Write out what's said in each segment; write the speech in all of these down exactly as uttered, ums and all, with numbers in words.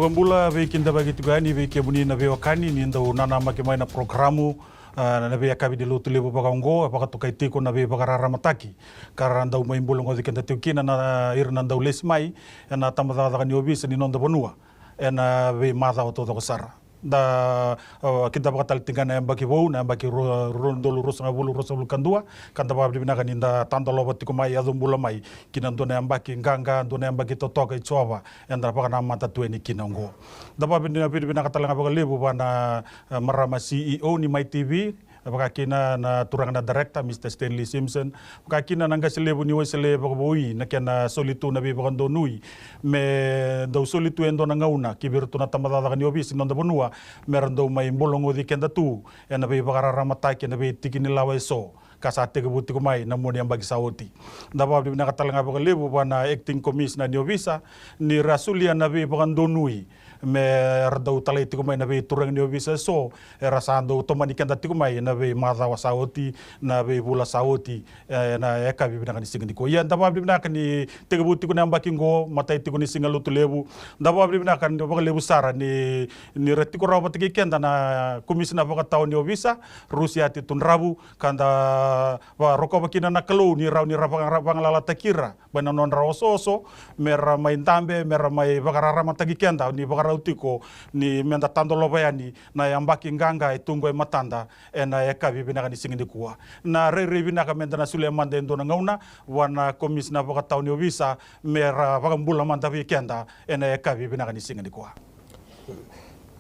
Bula veikidavaki tiko yani vei kemuni na veiwekani ni dau nanamaki mai na porokaramu, ah, na veiyakavi ni Lotulevu vakaoqo, e vakatokai tiko na veivakararamataki ka ra dau mai bulagoci keda tiko kina na ira na dau lesi mai ena tabacakacaka ni ovisa ni noda vanua ena veimacawa taucoko sara. Da, ah, kidavaka tale tiko ga na yabaki vou, na yabaki ru-, rua na udolu ruasagavulu, ruasagavulu ka dua, ka da vakavinavinaka ni da tadolova tiko mai, yaco bula mai ki na dua na yabaki qaqa, dua na yabaki totoka i Jiova eda vakanamata tu yani kina oqo. Da vakavinavinaka tale ga vakalevu vua na, eh, marama C E O ni Mai T V, vaka kina na turaga na director, Mister Stanley Simpson, vaka kina na qase levu ni Wesele Vakavoui na kena soli tu na veivakadonui me dau soli tu e dua na gauna ki vei iratou na tabacakacaka ni ovisa ni noda vanua me ra dau mai bulagoci keda tu ena veivakararamataki ena veitiki ni lawa eso ka sa tekivu tiko mai na mua ni yabaki sa oti. Da vakavinavinaka tale ga vakalevu vua na acting commissioner ni ovisa ni ra solia na veivakadonui me ra dau talai tiko mai na veituraga ni ovisa eso era sa dau tomani keda tiko mai na veimacawa sa oti, na veivula sa oti, ena yakavi vinaka ni siga nikua. Ia da vakavinavinaka ni tekivu tiko na yabaki oqo, matai tiko ni siga Lotulevu. Da vakavinavinaka vakalevu sara ni, ni ra tiko rawa vata kei keda na komisina vakatawa ni ovisa, Rusiati Tudravu, ka da vakarokova kina na Kalou ni rawa ni ra vaga-, vagalalataki ira mai na nodra osooso me ra mai dabe, me ra mai vakararamataki keda ni vakarau tiko ni meda tadolova yani na yabaki qaqa e tu qo e matada ena yakavi vinaka ni siga nikua. Na rairai vinaka meda na solia mada e dua na gauna vua na komisina vakatawa ni ovisa me ra vakabula mada vei keda ena yakavi vinaka ni siga nikua.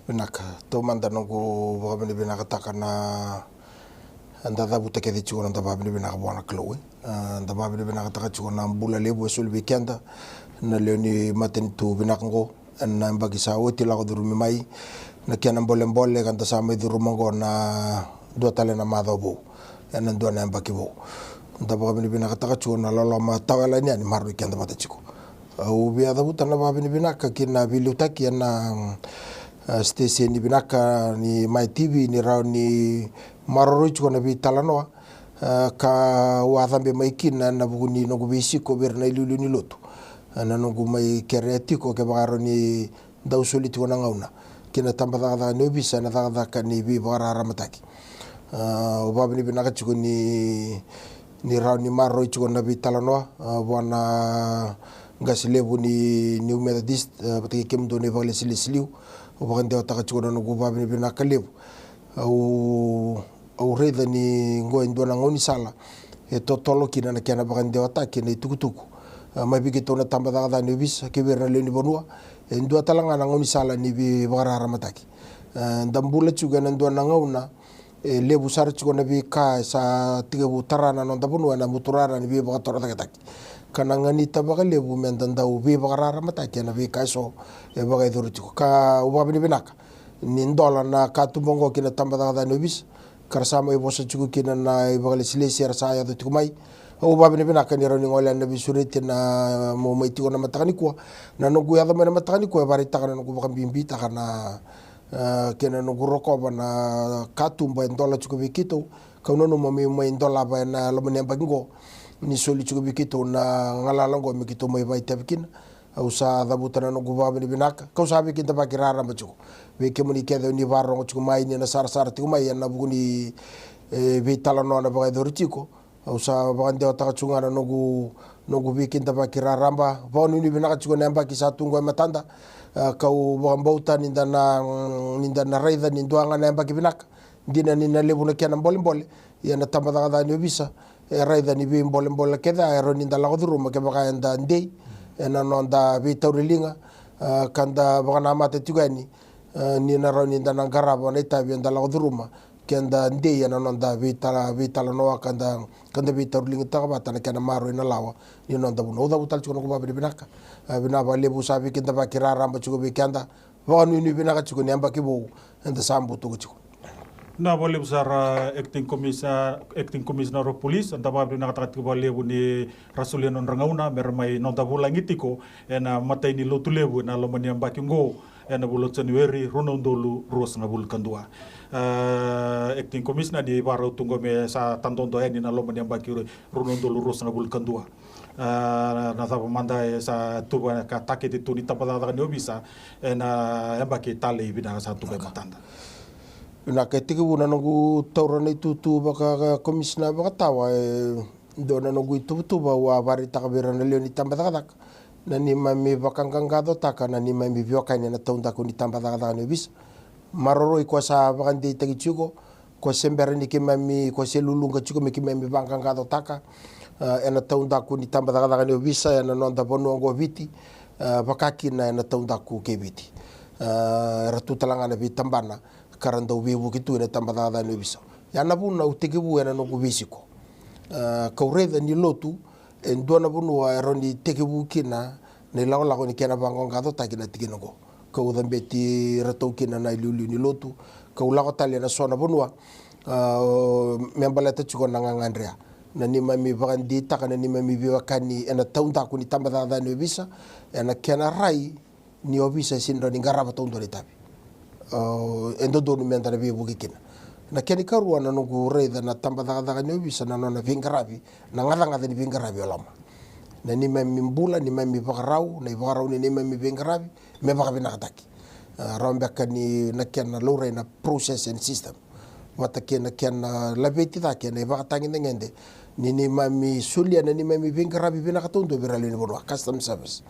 Vinaka, taumada noqu vakavinavinakataka na, da cavuta kece tiko na noda vakavinavinaka vua na Kalou, e. A, da vakavinavinakataka tiko na bula levu e soli vei keda na lewe ni matanitu vinaka oqo ena yabaki sa oti lako curumi mai, na kena bolebole ka da sa mai curuma oqo na dua tale na macawa vou ena dua na yabaki vou. Da vakavinavinakataka tiko na loloma tawayalani yani maroroi keda vata tiko. Au via cavuta na vakavinavinaka ki na veiliutaki ena, mm, a, siteseni vinaka ni Mai T V ni rawa ni maroroi tiko na veitalanoa, a, ka au a cabe mai kina ena vuku ni noqu veisiko vei ira na iliuliu ni lotu. A, na noqu mai kerea tiko kevaka e rawa ni dau soli tiko na gauna ki na tabacakacaka ni ovisa ena cakacaka ni veivakararamataki. A, au vakavinavinaka tiko ni, ni rawa ni maroroi tiko na veitalanoa, a, vua na qase levu ni New Methodist, a, vata kei kemudou na ivakalesilesi liu. Au vakadewataka tiko na noqu vakavinavinaka levu. Au, au raica ni qo e dua na gaunisala e totolo kina na kena vakadewataki na itukutuku, a, mai vei keitou na tabacakacaka ni ovisa kei vei ira na lewe ni vanua. E dua tale ga na gaunisala ni veivakararamataki. A, da bula tiko ena dua na gauna e levu sara tiko na veika e sa tekivu tara na noda vanua ena buturara ni veivakatorocaketaki. Ka na ganita vakalevu meda dau veivakararamataki ena veika eso e vakayacori tiko. Ka au vakavinavinaka ni dola na katuba oqo ki na tabacakacaka ni ovisa, ka ra sa mai vosa tiko kina na ivakalesilesi era sa yaco tiko mai. Au vakavinavinaka ni rawa ni gole yani na veisureti na, mo mai tiko na mataka nikua. Na noqu yaco mai na mataka nikua e vakaraitaka na noqu vakabibitaka na, a, kei na noqu rokova na katuba e dola tiko vei keitou. Kau nanuma me mai dolava ena loma ni yabaki oqo ni soli tiko vei keitou na galala oqo me keitou mai vakaitavi kina. Au sa cavuta na noqu vakavinavinaka, kau sa veikidavaki raraba tiko vei kemuni kece ni vakarorogo tiko mai, ni na sarasara tiko mai ena vuku ni, e, veitalanoa na vakayacori tiko. Au sa vakadewataka tiko ga na noqu, noqu veikidavaki raraba, vakanuinui vinaka tiko na yabaki sa tu oqo e matada. A, kau vakabauta ni da na, ni da na raica ni dua ga na yabaki vinaka. Dina ni na levu na kena bolebole, ia na tabacakacaka ni ovisa e raica ni veibolebole kece e rawa ni da lako curuma kevaka eda dei ena noda veitauriliga, a, ka da vakanamata tiko yani, a, ni na rawa ni da na qarava na itavi eda lako curuma ke da dei ena noda veitala, veitalanoa ka da, ka da veitauriligitaka vata na kena maroroi na lawa ni noda vanua. Au cavuta tale tiko noqu vakavinavinaka. A, vinaka vakalevu, sa veikidavaki raraba tiko vei keda. Vakanuinui vinaka tiko ni yabaki vou eda sa butuka tiko. Vinaka vakalevu sara, Acting Commissioner, Acting Commissioner of Police, da vakavinavinakataka tiko vakalevu ni ra solia nodra gauna me ra mai noda vulagi tiko ena imatai ni Lotulevu ena loma ni yabaki oqo. ena vula o Janueri rua na udolu ruasagavulu ka dua. A, Acting Commissioner, ni vakarau tu qo me sa tadodo yani na loma ni yabaki rua na udolu ruasagavulu ka dua. A, na cava mada e sa tuva ka takete tu ni tabacakacaka ni ovisa ena yabaki talei vinaka sa tu e matada? Vinaka, e tekivu na noqu taura na itutu vaka-, Commissioner vakatawa, e dua na noqu ituvatuva au a vakaraitaka vei ira na lewe ni tabacakacaka na neimami vakaqaqacotaka na neimami veiwekani ena taudaku ni tabacakacaka ni ovisa. Maroroi ko sa vakadeitaki tiko, ko se bera ni keimami, ko se luluqa tiko me keimami vaqaqacotaka, a, ena taudaku ni tabacakacaka ni ovisa ena noda vanua oqo o Viti, a, vaka kina ena taudaku kei Viti. A, era tu tale ga na veitabana ka ra dau veivuke tu ena tabacakacaka ni ovisa. Ya na vuna au tekivu ena noqu veisiko. A, kau raica ni lotu e dua na vanua e rawa ni tekivu kina na ilakolako ni kena vaqaqacotaki na tikina oqo. Kau cabeti iratou kina na iliuliu ni lotu, kau lako tale ena so na vanua, a, me baleta tiko na gagadre ya. Na neimami vakadeitaka na neimami veiwekani ena taudaku ni tabacakacaka ni ovisa, ena kena rai ni ovisa e sega ni rawa ni qarava taudua na itavi. A, e dodonu meda na veivuke kina. Na kena ikarua na noqu raica na tabacakacaka ni ovisa na nona veiqaravi, na gacagaca ni veiqaravi e loma. Na neimami bula, neimami vakarau, na ivakarau ni neimami veiqaravi me vakavinakataki. A, rawa beka ni na kena laurai na process and system vata kei na kena laveti cake na ivakatagedegede ni neimami solia na neimami veiqaravi vinaka taudua vei ira na lewe ni vanua, customer service.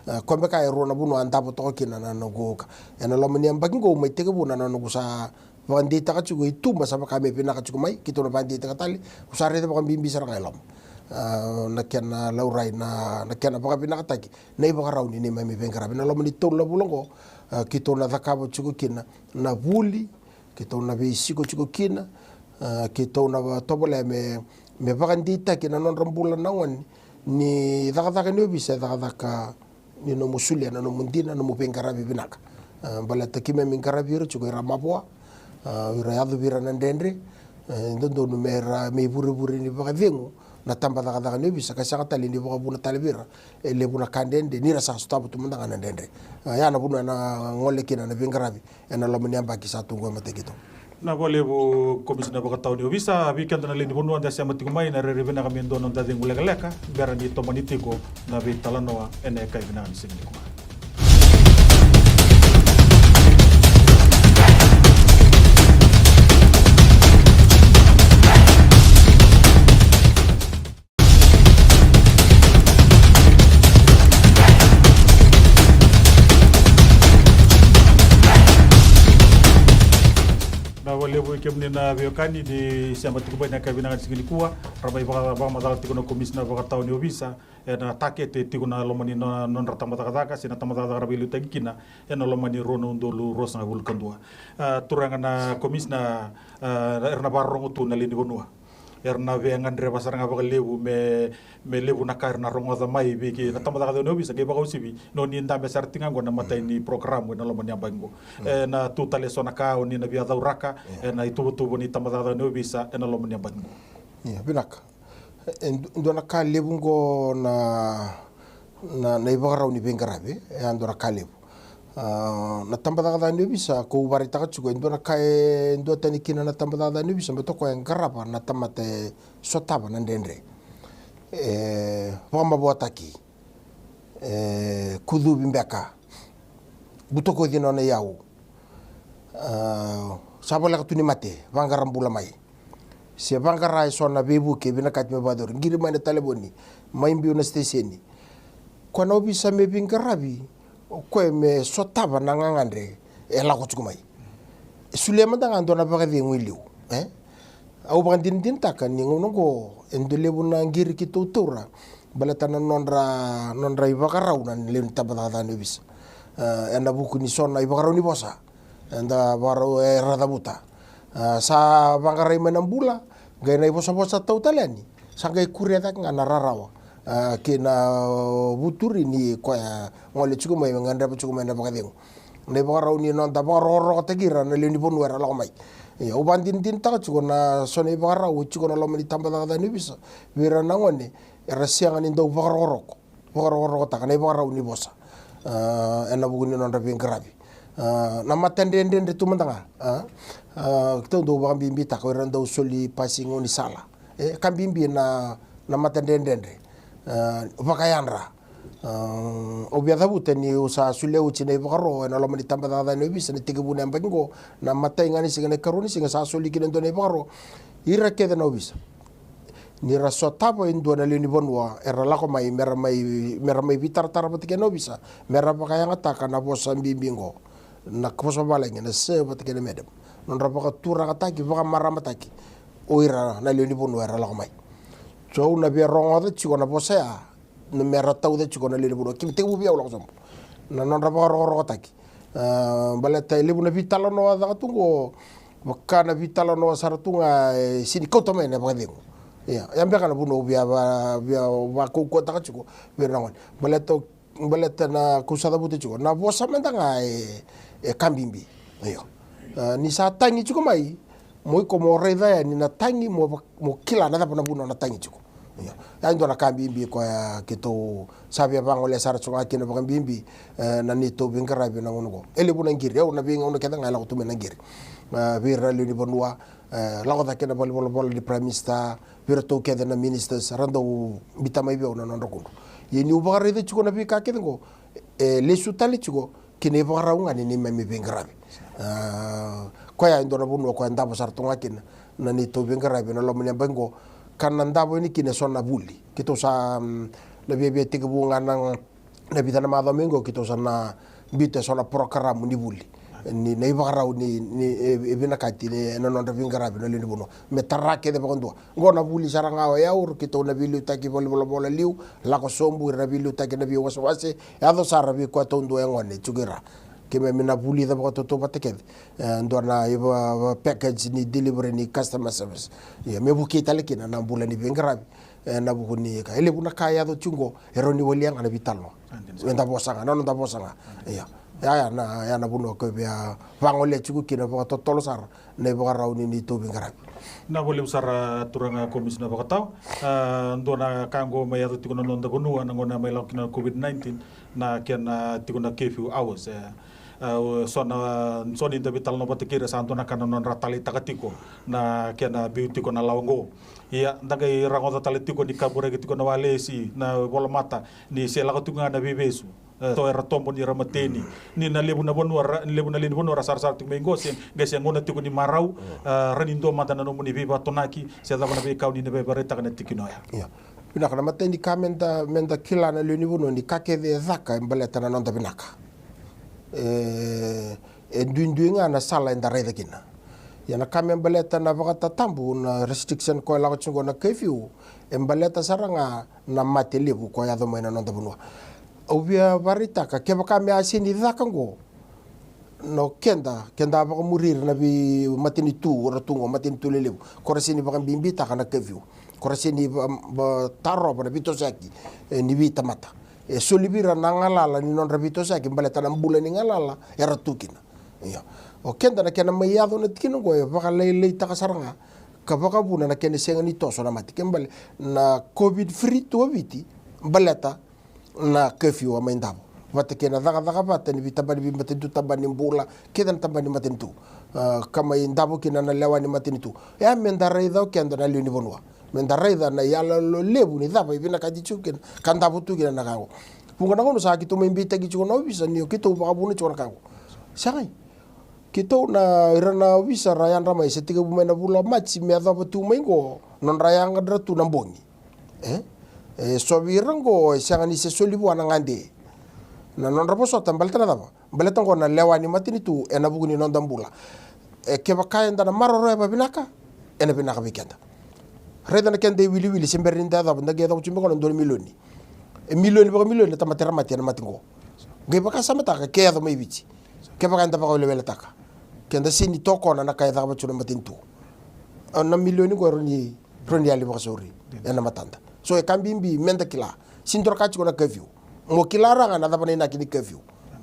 A, koya beka e rua na vanua a davo toka kina na noqu ka. Ena loma ni yabaki qo au mai tekivuna na noqu sa vakadeitaka tiko i tuba sa vaka me vinaka tiko mai, keitou na vakadeitaka tale, au sa raica vakabibi sara ga e loma. A, na kena laurai na, na kena vakavinakataki na ivakarau ni neimami veiqaravi ena loma ni tolu na vula oqo. A, keitou na cakava tiko kina na vuli, keitou na veisiko tiko kina, a, keitou na va-, tovolea me, me vakadeitaki na nodra bula na gone ni cakacaka ni ovisa e cakacaka ni nomu solia na nomu dina, nomu veiqaravi vinaka. A, baleta keimami qaravi ira tiko ira mavoa, a, ira yacovi ira na dredre, e dodonu me ra, me ivurevure ni vakacegu na tabacakacaka ni ovisa ka sega tale ni vakavuna tale vei ira e levu na ka dredre ni ra sa sotava tu mada ga na dredre. A, ya na vanua ena gole kina na veiqaravi ena loma ni yabaki sa tu qo e matai keitou. Vinaka vakalevu Komisina Vakatawa ni Ovisa. Vei keda na lewe ni vanua da sema tiko mai, na rairai vinaka me dua na noda cegu lekaleka bera ni tomani tiko na veitalanoa ena yakavi vinaka ni siga nikua. Vinaka vakalevu vei kemuni na veiwekani ni sema tiko mai ena yakavi vinaka ni siga nikua. Ra mai vaka-, vakamacala tiko na Komisina Vakatawa ni Ovisa ena takete tiko ena loma ni no-, nodra tabacakacaka se na tabacakacaka ra veiliutaki kina ena loma ni rua na udolu ruasagavulu ka dua. A, turaga na Komisina, a, era na vakarorogo tu na lewe ni vanua. Era na via gadreva sara ga vakalevu me, me levu na ka era na rogoca mai vei kei na tabacakacaka ni ovisa, qai vakauasivi na oni dabe sara tiko ga qo na imatai ni porokaramu ena loma ni yabaki qo. Mm. Ena tu tale eso na ka oni na via cauraka, yeah, ena ituvatuva ni tabacakacaka ni ovisa ena loma ni yabaki qo. Io, vinaka. E du-, dua na ka levu qo na, na, na ivakarau ni veiqaravi, e a dua na ka levu. A, na tabacakacaka ni ovisa, ko vakaraitaka tiko, e dua na ka e duatani kina na tabacakacaka ni ovisa, me toka e qarava na tamata e sotava na dredre. E vakamavoataki. E kucuvi beka. Butakoci nona iyau. A, sa voleka tu ni mate, vaqara bula mai. Se vaqara eso na veivuke vinakati me vakayacori. Qiri mai na talevoni, mai biu na siteseni. Koya na ovisa me veiqaravi, o koya me sotava na gagadre e lako tiko mai. E solia mada ga dua na vakacegu i liu, e? Au vakadinadinataka ni gauna oqo e dua levu na qiri keitou taura baleta na nodra, nodra ivakarau na lewe ni tabacakacaka ni ovisa. E, ena vuku ni so na ivakarau ni vosa eda vakarau era cavuta. A, sa vaqarai mai na bula, qai na ivosavosa tau tale yani, sa qai kuria cake ga na rarawa, a, kei na vuturi ni koya gole tiko mai, gadreva tiko mai na vakacegu. Na ivakarau ni noda vakarokorokotaki ira na lewe ni vanua era lako mai. Ia, au vakadinadinataka tiko na so na ivakarau e tiko na loma ni tabacakacaka ni ovisa vei ira na gone era sega ni dau vakarokoroko, vakarokorokotaka na ivakarau ni vosa, a, ena vuku ni nodra veiqaravi. A, na matadredredre tu mada ga, a, a, keitou dau vakabibitaka o ira dau soli pasi gaunisala. E ka bibi na, na matadredredre, a, vakayadra. A, au via cavuta niu sa solia oti na ivakaro ena loma ni tabacakacaka ni ovisa na tekivu na yabaki oqo, na imatai ga ni siga, na ikarua ni siga sa soli kina e dua na ivakaro. Ira kece na ovisa, ni ra sotava e dua na lewe ni vanua era lako mai, mera mai, mera mai veitaratara vata kei na ovisa, mera vakayagataka na vosa bibi oqo, na vosa vavalagi na sir vata kei na madam. Nodra vakaturagataki, vakamaramataki o ira na lewe ni vanua era lako mai. So au na via rogoca tiko na vosa ya, na mera tauca tiko na lewe ni vanua, kina tekivu vei au lako sobu, na nodra vakarokorokotaki. A, baleta e levu na veitalanoa caka tu oqo, vaka na veitalanoa sara tu ga e sega ni kauta mai na vakacegu. Ia, ya beka na vanua au via va, via vakaukauwataka tiko vei ira na gone. Baleta, baleta na kau sa cavuta tiko, na vosa mada ga e, e ka bibi. Io. A, ni sa tagi tiko mai, mo iko mo raica yani na tagi, mo va, mo kila na cava na vanua na tagi tiko. Io. Ya e dua na ka bibi koya keitou sa via vagolea sara tiko ga kina vakabibi, e, na neitou veiqaravi ena gauna oqo. E levu na qiri, au na veigauna kece ga e lako tu mai na qiri. E, vei ira na lewe ni vanua, e, lako cake na valenivolavola ni Prime Minister, vei iratou kece na ministers, ra dau biuta mai vei au na nodra kudru. Ia niu vakaraica tiko na veika kece oqo, e lesu tale tiko ki na ivakarau ga ni neimami veiqaravi. A, koya e dua na vanua koya e davo sara tu ga kina na neitou veiqaravi ena loma ni yabaki oqo, ka na davo yani kina eso na vuli. Keitou sa, mm, na viavia tekivu ga na, na vica na macawa mai oqo, keitou sa na biuta eso na porokaramu ni vuli, ni na ivakarau ni, ni, e, e vinakati ni, ena nodra veiqaravi na lewe ni vanua, me tara kece vakadua. Oqo na vuli sara ga o yau, keitou na veiliutaki valenivolavola liu, lako sobu, ira na veiliutaki na veiwasewase, yaco sara vei koya taudua e gone tiko, ira. Keimami na vulica vakatautauvata kece, e, dua na iva, va, package ni delivery ni customer service. Ia, me vukei tale kina na bula ni veiqaravi, e, ena vuku ni ka. E levu na ka e yaco tiko oqo, e rawa ni walia ga na veitalanoa. Eda vosa ga, na noda vosa ga. Ia. Ya, ya na, ya na vanua koya via vagolea tiko kina vakatotolo sara na ivakarau ni neitou veiqaravi. Vinaka vakalevu sara turaga Komisina Vakatawa. A, dua na ka oqo mai yaco tiko na noda vanua na gauna mai lako kina na COVID nineteen, na kena tiko na curfew hours, e. A, so na, so ni da veitalanoa vata kei ira, sa dua na ka na nodra taleitaka tiko na kena biu tiko na lawa oqo. Ia, da qai rogoca tale tiko ni kaburaki tiko na walesi, na volamata, ni se lako tiko ga na veivesu. E, so era tobo ni ra mateni. Ni na levu na vanua ra, levu na lewe ni vanua ra sarasara tiko mai qo, se qai se gauna tiko ni marau, e, rawa ni dua mada na nomuni veivakatonaki, se cava na veika o ni na vakaraitaka ena tikina oya. Ia. Vinaka, na imatai ni ka meda, meda kila na lewe ni vanua ni ka kece e caka e baleta na noda vinaka. E, e duidui ga na sala eda raica kina. Ia na ka me baleta na vakatatabu, na restriction koya e lako tiko oqo, na curfew, e baleta sara ga na mate levu koya e yaco mai na noda vanua. Au via vakaraitaka, kevaka me a sega ni caka oqo, na o keda, keda a vakamuri ira na veimatanitu, o ira tu oqo, matanitu lelevu. Ko ra sega ni vakabibitaka na curfew. Ko ra sega ni va, va, tarova na veitosoyaki, e, ni veitamata. E soli vei ira na galala ni nodra veitosoyaki, baleta na bula ni galala era tu kina. Ia. O keda na kena mai yaco na tikina oqo, e vakalailaitaka sara ga, ka vakavuna na kena sega ni toso na mate. Kena ibalebale na COVID free tu o Viti, baleta na curfew a mai davo. Vata kei na cakacaka vata ni veitabana ni veimatanitu, tabana ni bula, kece na tabana ni matanitu. A, ka mai davo kina na lewa ni matanitu. Ia meda raica o keda na lewe ni vanua. Meda raica na iyaloyalo levu ni cava e vinakati tiko kina, ka davo tu kina na ka oqo. Vuqa na gauna sa keitou mai beitaki tiko na ovisa ni o keitou vakavuna tiko na ka oqo. Sega. Keitou na, ira na ovisa ra yadra mai, se tekivu mai na vula o Maji me yacova tu mai oqo, nodra yaga dra tu na bogi. E? E so vei ira oqo e sega ni se soli vua na gade. Na nodra vosota baleta na cava? Baleta oqo na lewa ni matanitu ena vuku ni noda bula. E, kevaka eda na maroroya vavinaka, ena vinaka vei keda. Raica na keda iwiliwili, se bera ni da yacova, da qai yacova tiko beka na dua na milioni. E milioni vakamilioni na tamata era mate ena mate oqo. Qai vakasamataka ke yaco mai Viti. Kevaka eda vakaweleweletaka, keda sega ni tokona na ka e cakava tiko na matanitu, a, na milioni oqo e rawa ni, rawa ni yali vakasauri ena matada. So e ka bibi meda kila. Sega ni dua na ka tiko na curfew. Mo kila rawa ga na cava na inaki ni curfew.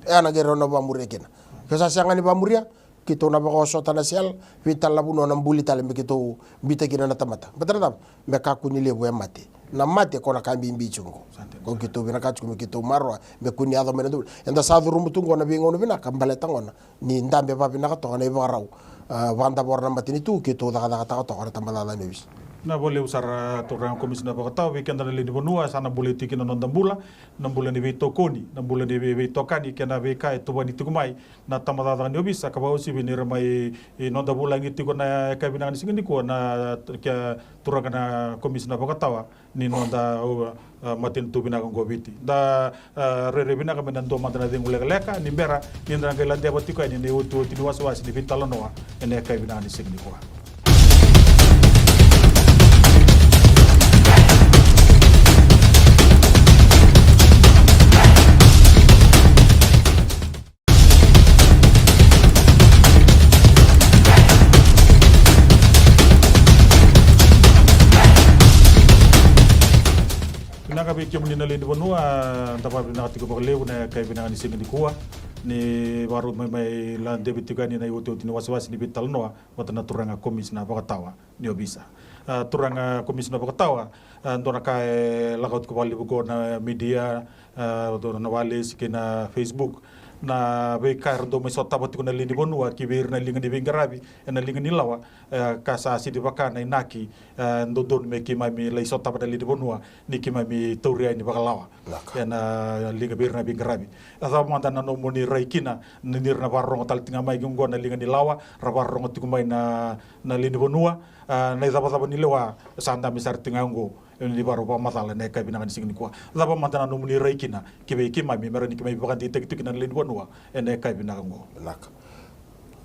E a na qai rawa na vakamuria kina. Ke sa sega ni vakamuria, keitou na vakaosota na cell, vei tale na vanua na buli tale me keitou biuta kina na tamata. Baleta na cava? Me kakua ni levu e mate na mate ko na ka bibi tiko qo. Ko keitou vinaka tiko me keitou maroroya me kua ni yaco mai na dua. Eda sa curuma tu qo na veigauna vinaka baleta gona ni dabe vavinaka toka na ivakarau, a, vakadavora na matanitu, keitou cakacakataka toka na tabacakacaka ni ovisa. Na vakalevu sara turaga komisina vakatawa, vei keda na lewe ni vanua sa na bula tiko kina na noda bula, na bula ni veitokoni, na bula ni vei- veitokani kei na veika e tuvani tiko mai na tabacakacaka ni ovisa, ka vakauasivi ni ra mai, e, noda vulagi tiko na yakavi vinaka ni siga nikua na, ke, turaga na komisina vakatawa ni noda, o, a, matanitu vinaka qo Viti. Da, a, rairai vinaka me na dua mada na cegu lekaleka ni bera ni da na qai ladeva tiko yani na iotioti ni wasewase ni veitalanoa ena yakavi vinaka ni siga nikua. Vinaka vei kemuni na lewe ni vanua, da vakavinaka tiko vakalevu na yakavi vinaka ni siga nikua ni vakarau mai, mai ladevi tiko yani na iotioti ni wasewase ni veitalanoa vata na turaga komisina vakatawa ni ovisa. A, turaga komisina vakatawa, a, dua na ka e lako tiko vakalevu qo na media, a, dua na walesi kei na Facebook, na veika era dau mai sotava tiko na lewe ni vanua ki vei ira na liga ni veiqaravi ena liga ni lawa, e, ka sa sega ni vaka na inaki, e, dodonu me keimami lai sotava na lewe ni vanua ni keimami tauri yani vakalawa. Ena liga vei ira na veiqaravi. A cava mada na nomuni rai kina ni ra na vakarorogo tale tiko ga mai ki qo na liga ni lawa, ra vakarorogo tiko mai na, na lewe ni vanua, a, na icavacava ni lewa sa dabe sara tiko ga qo, e, ni vakarau vakamacala ena yakavi vinaka ni siga nikua. Cava mada na nomuni rai kina ki vei keimami me rawa ni keimami vakadeitaki tiko kina na lewe ni vanua ena yakavi vinaka qo? Vinaka.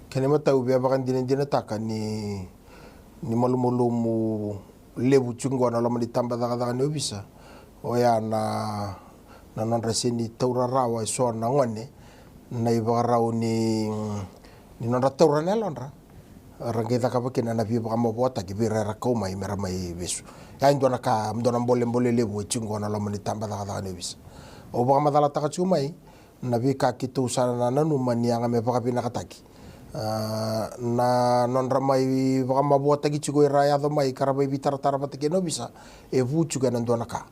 Kena imatau, via vakadinadinataka ni, ni malumalumu levu tiko qo na loma ni tabacakacaka ni ovisa, oya na, na nodra sega ni taura rawa eso na gone na ivakarau ni, ni nodra taura na yalodra. Ra qai cakava kina na veivakamavoataki vei ira era kau mai me ra mai vesu. Ya e dua na ka, dua na bolebole levu e tiko qo na loma ni tabacakacaka ni ovisa. Au vakamacalataka tiko mai na veika keitou sa na nanuma ni yaga me vakavinakataki. A, na nodra mai vakamavoataki tiko ira yaco mai ka ra mai veitaratara vata kei na ovisa, e vu tiko ena dua na ka.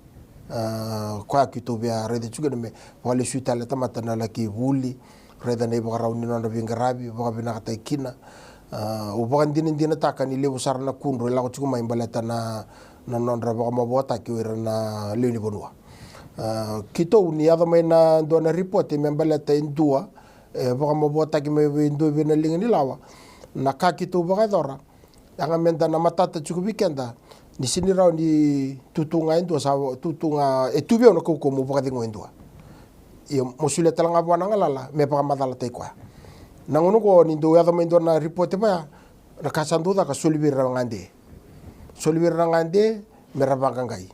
A, koya keitou via raica tiko kina me vakalesui tale na tamata na laki vuli, raica na ivakarau ni nodra veiqaravi, vakavinakataki kina. A, au vakadinadinataka ni levu sara na kudru e lako tiko mai baleta na, na nodra vakamavoataki o ira na lewe ni vanua. A, keitou ni yaco mai na dua na ripote me baleta e dua e vakamavoataki mai vei dua vei na liga ni lawa, na ka keitou vakayacora, yaga meda na matata tiko vei keda ni sega ni rawa ni tu tu ga e dua, sa tu tu ga e tu vei au na kaukaua meu vakacegua e dua. Ia mo solia tale ga vua na galala me vakamacalataki koya. Na gauna oqo ni dau yaco mai dua na ripote vaya, na ka sa dau caka, soli vei ira na gade. Soli vei ira na gade me ra vaqaqai.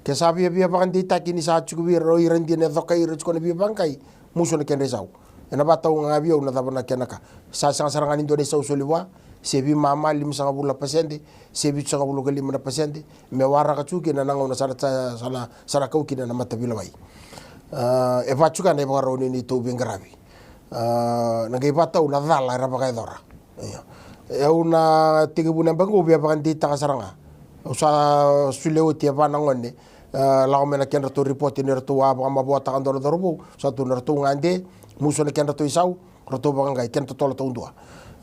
Ke sa viavia vakadeitaki ni sa tiko vei ira o ira dina e cokai ira tiko na veivaqaqai, musu na kedra isau. Ena vakatau ga vei au na cava na kena ka. Sa sega sara ga ni dua na isau soli vua, se veimama limasagavulu na pasede, se vitusagavulu ka lima na pasede, me waraka tiko kina na gauna sa na, sa na, sa na kau kina na mataveilewai. A, e va tiko ga na ivakarau ni neitou veiqaravi. A, na qai vakatau na cala era vakayacora. Io. E, au na tekivu na yabaki qo au via vakadeitaka sara ga. Au sa solia oti e va na gone, e, lako mai na kedratou ripote ni ratou a vakamavoataka dua na cauravou, sa tu na ratou gade, musu na kedratou isau, ratou vaqaqai, kena totolo taudua.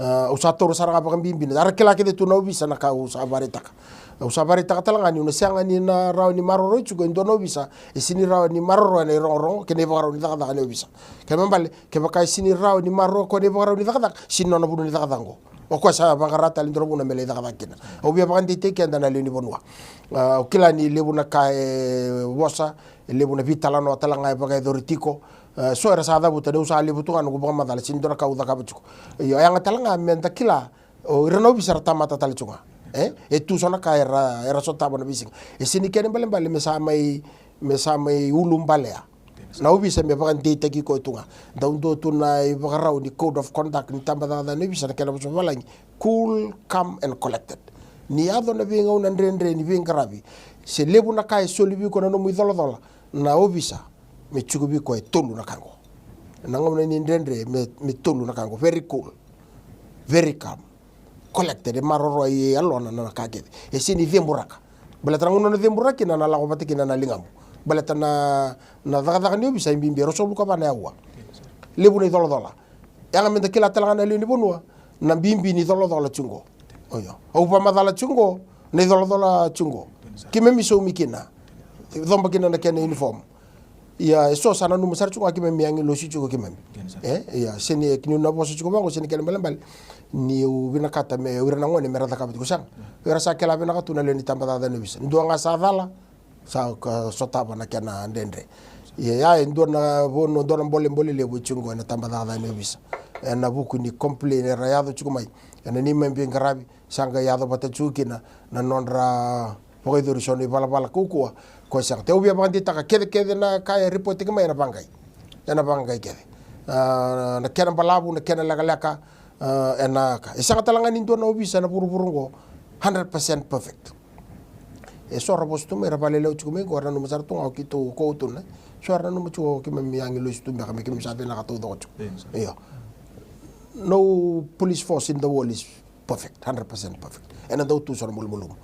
E, au sa taura sara ga vakabibi, era kila kece tu na ovisa na ka au sa vakaraitaka. Au sa vakaraitaka tale ga niu na sega ni na rawa ni maroroi tiko e dua na ovisa e sega ni rawa ni maroroya na irogorogo kei na ivakarau ni cakacaka ni ovisa. Kena ibalebale, kevaka e sega ni rawa ni maroroya o koya na ivakarau ni cakacaka, sega ni nona vanua ni cakacaka oqo. O koya sa vaqara tale e dua na vanua me lai cakacaka kina. Au via vakadeitaki keda na lewe ni vanua. A, au kila ni levu na ka e vosa, e levu na veitalanoa tale ga e vakayacori tiko. A, so era sa cavuta ni au sa levu tu ga noqu vakamacala, sega ni dua na ka au cakava tiko. Io, e yaga tale ga meda kila o ira na ovisa era tamata tale tiko ga. E, e tu so na ka era, era sotava na veisiga. E sega ni kena ibalebale me sa mai, me sa mai ulubalea na ovisa me vakadeitaki koya tu ga. Dau dua tu na ivakarau ni code of conduct ni tabacakacaka ni ovisa, na kena vosa vavalagi, cool, calm and collected. Ni yaco na veigauna dredre ni veiqaravi, se levu na ka e soli vei iko na nomu icolacola, na ovisa me tiko vei koya e tolu na ka oqo. Na gauna ni dredre me, me tolu na ka oqo. Very cool, very calm, collected, e maroroya e yalona na ka kece. E sega ni ceburaka. Baleta na gauna o na cebura kina na lako vata kina na ligamu. Baleta na, na cakacaka ni ovisa e bibi e ruasagavulu ka va na aua. Levu na icolacola. Yaga meda kila tale ga na lewe ni vanua na bibi ni colacola tiko qo. Io. Au vakamacala tiko qo na icolacola tiko qo. Keimami saumi kina. Coba kina na kena uniform. Ia, e so sa nanuma sara tiko ga keimami agilosi tiko keimami. E, ia, sega ni, niu na vosa tiko vaqo, sega ni kena ibalebale niu vinakata me o ira na gone mera cakava tiko, sega. O ira sa kila vinaka tu na lewe ni tabacakacaka ni ovisa. Dua ga sa cala, sa ka sotava na kena dredre. Ia, ia, e dua na vanua, dua na bolebole levu e tiko qo ena tabacakacaka ni ovisa. Ena vuku ni complain era yaco tiko mai ena neimami veiqaravi, sa qai yaco vata tiko kina na nodra vakayacori so na ivalavala kaukauwa. Ko sega, au via vakadeitaka kecekece na ka e ripoitaki mai ena vaqai. Ena vaqai kece. A, na kena balavu, na kena lekaleka, a, ena ka. E sega tale ga ni dua na ovisa ena vuravura oqo hundred percent perfect. E so ra vosa tu mai, ra vakalelewa tiko mai qo, ra nanuma sara tu ga o keitou, ko au tu, ne? So ra nanuma tiko keimami agilosi tu beka me keimami sa vinaka taucoko tiko. Io. No police force in the world is perfect, hundred percent perfect. Ena dau tu so na malumalumu.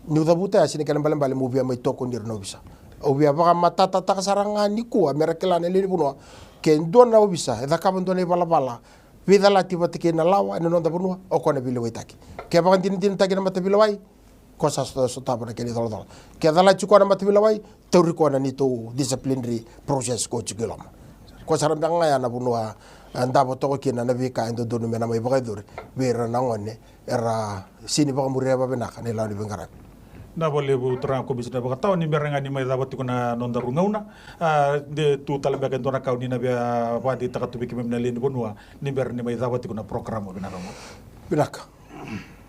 Niu cavuta ya, sega ni kena ibalebale meu via mai tokoni ira na ovisa. Au via vakamatatataka sara ga nikua mera kila na lewe ni vanua. Ke dua na ovisa e cakava dua na ivalavala veicalati vata kei na lawa ena noda vanua, o koya na veilewaitaki. Ke vakadinadinataki na mataveilewai, ko sa so-, sotava na kena icolacola. Ke calati koya na mataveilewai, tauri koya na neitou disciplinary process ko tiko i loma. Ko sa ra beka ga ya na vanua, e, davo toka kina na veika e dodonu me na mai vakayacori vei ira na gone era sega ni vakamuria vakavinaka na ilawa ni veiqaravi. Vinaka vakalevu turaga komisina vakatawa, ni bera ga ni mai cava tiko na nodaru gauna. A, de tu tale beka e dua na ka o ni na via vakadeitaka tu vei keimami na lewe ni vanua ni bera ni mai cava tiko na program vinaka qo. Vinaka.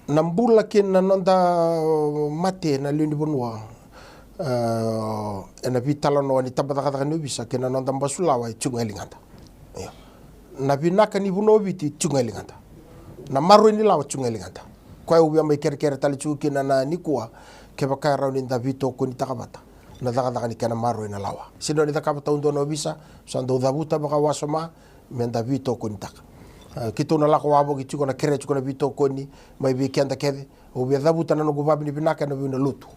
Na bula kei na noda mate na lewe ni vanua, e, ena veitalanoa ni tabacakacaka ni ovisa kei na noda basulawa e tiko ga e ligada. Io. Na vinaka ni vanua o Viti e tiko ga e ligada. Na maroroi ni lawa e tiko ga e ligada. Koya au via mai kerekere tale tiko kina na nikua, kevaka e rawa ni da veitokonitaka vata na cakacaka ni kena maroroi na lawa. Sega ni cakava taudua na ovisa, sa dau cavuta vakawasoma, meda veitokonitaka. A, keitou na lako wavoki tiko, na kerea tiko na veitokoni mai vei keda kece. Au via cavuta na noqu vakavinavinaka ena vei na lotu,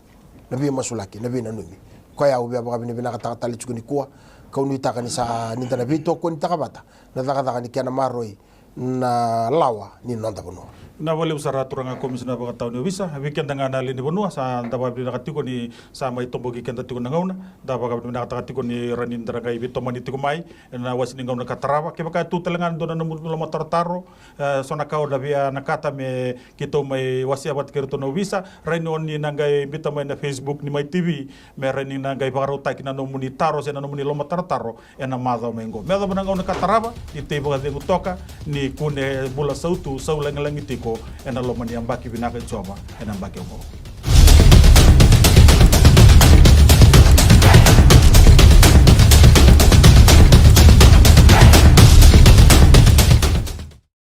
na veimasulaki, na veinanumi. Koya au via vakavinavinakataka tale tiko nikua, kau nuitaka ni sa, ni da na veitokonitaka vata na cakacaka ni kena maroroi na lawa ni noda vanua. Vinaka vakalevu sara turaga komisina vakatawa ni ovisa. Vei keda ga na lewe ni vanua, sa da vakavinavinaka tiko ni sa mai toboki keda tiko na gauna. Da vakavinavinakataka tiko ni rawa ni da ra qai veitomani tiko mai ena iwase ni gauna ka tarava. Kevaka e tu tale ga e dua na nomuni lomatarotaro, e, so na ka o na via nakata me keitou mai wasea vata kei iratou na ovisa, rawa ni o ni na qai biuta mai na Facebook ni Mai T V, me rawa ni na qai vakarautaki na nomuni taro se na nomuni lomatarotaro ena macawa mai qo. Me yacova na gauna ka tarava, ni tei vakacegu toka, ni kune bula sautu, sau lagilagi tiko ena loma ni yabaki vinaka i Jiova ena yabaki oqo.